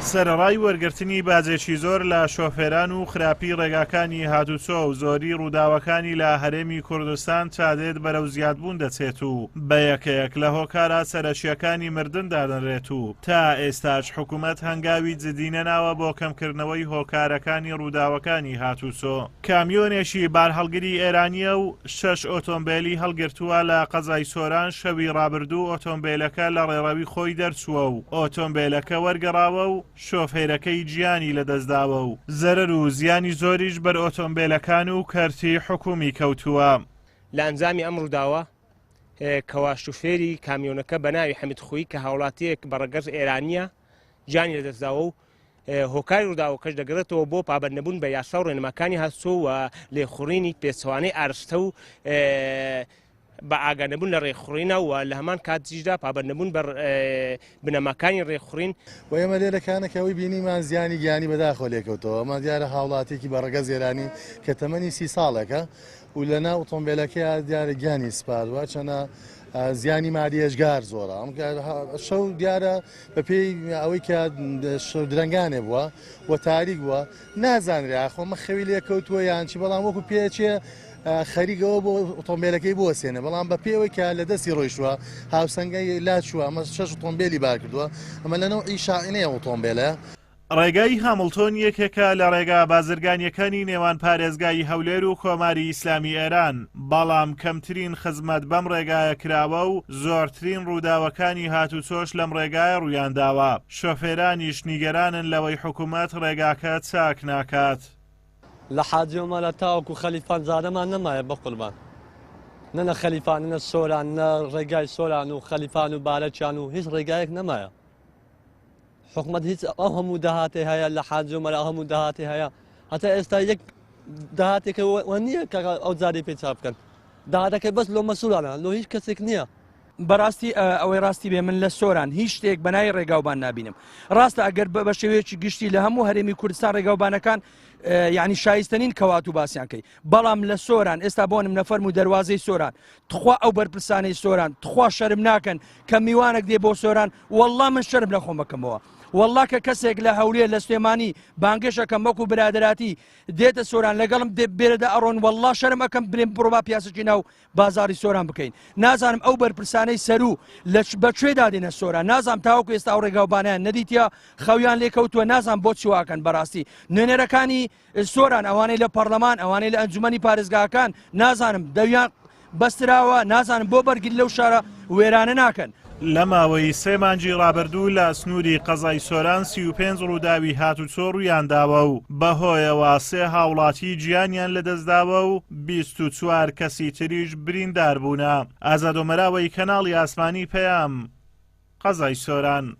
سەرەڕای وەرگرتنی باجێکی زۆر لە شۆفێران و خراپی ڕێگاکانی هاتوچۆ و زۆری ڕووداوەکانی لە هەرێمی کوردستان تادێت بەرەو زیادبوون دەچێت و بە یەکەیەک لە هۆکارە سەرەکییەکانی مردن دادەنرێت و تا ئێستاش حکومەت هەنگاوی جدی نەناوە بۆ کەمکردنەوەی هۆکارەکانی ڕووداوەکانی هاتوچۆ. کامیۆنێکی بارهەڵگری ئێرانییە و شەش ئۆتۆمبێلی هەڵگرتووە لە قەزای سۆران شەوی ڕابردوو ئۆتۆمبێلەکە لە ڕێڕەوی خۆی دەرچووە و ئۆتۆمبێلەکە وەرگەڕاوە و شۆفێرەکەی گیانی لەدەستداوە و زەرەر و زیانی زۆریش بەر ئۆتۆمبێلەکان و کەرتی حکومی کەوتووە. لە ئەنجامی ئەم ڕووداوە کەوا شوفێری کامیۆنەکە بە ناوی حەمید خویی کە هاوڵاتییەک بە ڕەگەز ئێرانییە گیانی لەدەستداوە و هۆکاری ڕووداوەکەش دەگەڕێتەوە بۆ پابەندنەبوون بە یاسا و ڕێنماکانی هاتوچۆ و لێخوڕینی پێچەوانەی ئارستە و بە ئاگانەبوون لە ڕێخوڕینە و لە هەمان کاتیشدا پابەندنەبوون بە بنەماکانی ڕێخوڕین. و ئێمە لێرە کانە کە ئەوەی بینیمان زیانی گیانی بەداخەوە لێکەوتەوە، ئەمە دیارە هاوڵاتیەکی بە ڕەگەز ئێرانی کە تەمەنی 30 ساڵێکە و لە ناو ئۆتۆمبێلەکەیا دیارە گیانی سپاردوە، چەنە زیانی مادی ئێجگار زۆرە. ئەم شەو دیارە بەپێی ئەوەی کە شەو درەنگانێ بووە و تاریک بووە نازانرێ ئاخۆ ئەمە خەوی لێکەوتووە یان چی، بەڵام وەکو پێچێ خەریکەوە بۆ ئۆتۆمبیلەکەی بوەسێنێ، بەڵام بە پێوەی کە لە دەستی ڕۆیشتووە هاوسەنگەی لاچووە، ئەمە شەش ئۆتۆمبیلی بار کردووە، ئەمە لە نەوعی شاعینەیە ئۆتۆمبیلە. ڕێگای هامڵتۆن یەکێکە لە ڕێگا بازرگانییەکانی نێوان پارێزگای هەولێر و کۆماری ئیسلامی ئێران، بەڵام کەمترین خزمەت بەم ڕێگایە کراوە و زۆرترین ڕووداوەکانی هاتوچۆش لەم ڕێگایە ڕوویانداوە، شۆفێرانیش نیگەرانن لەوەی حکومەت ڕێگاکە چاک ناکات. لە حاجی ئۆمەرە تاوەکو خەلیفان جارەمان نەمایە بەقوربان نە لە خەلیفان نە سۆران نە ڕێگای سۆران و خەلیفان و بارەکیان و هیچ ڕێگایەک نەمایە حکومەت هیچ ئەو هەموو داهاتی هەیە لە حاجی ئۆمەر ئەو هەموو داهاتی هەیە هەتا ئێستا یەک داهاتێکە وە نییە کە ئەو جارەی پێ چاپ بکەن داهاتەکە بەس لۆ مەسوولانە لۆ هیچ کەسێک نییە. بەڕاستی ئەوەی ڕاستی بێ من لە سۆران هیچ شتێک بەناوی ڕێگاوبان نابینم ڕاستە ئەگەر بە شێوەیەکی گشتی لە هەموو هەرێمی کوردستان ڕێگاوبانەکان یعنی شایستە نین کەوات و باسییان کەی بەڵام لە سۆران ئێستا بۆنم نەفەرم و دەواازەی سۆران تخوا ئەو بەرپرسانەی سۆران تخوا شەرم ناکەن کە میوانێک دێ بۆ سۆران والله من شەرم لە خۆم بکەمەوە والله کە کەسێک لە هەولێر لە سلێمانی بانگێشەکەم وەکو برادراتی دێتە سۆران لەگەڵم دێ بێرەدا ئەڕۆن والله شەرم ئەەکەم برێم بڕۆ با پیاسەکی ناو بازاڕی سۆران بکەین نازانم ئەو بەرپرسانەی سەروو لە بە کوێدا دێنە سۆران نازانم تاوەکو ئێستا ئەو ڕێگاوبانیان نەدیتە خەویان لێکەوتووە نازانم بۆ چیواکەن بەڕاستی نوێنەرەکانی سۆران ئەوانەی لە پەرلەمان ئەوانەی لە ئەنجومەنی پارێزگاکان نازانم دەویان بەستراوە نازانم بۆ بەرگری لەو شارە وێرانە ناکەن. لە ماوەی سێ مانگی ڕابردوو لە سنووری قەزای سۆران 35 ڕووداوی هاتوچۆ ڕوویانداوە و بەهۆیەوە سێ هاوڵاتی گیانیان لەدەستداوە و 24 کەسی تریش بریندار بوونە. ئازاد ئۆمەراوەی کەناڵی ئاسمانی پەیام، قەزای سۆران.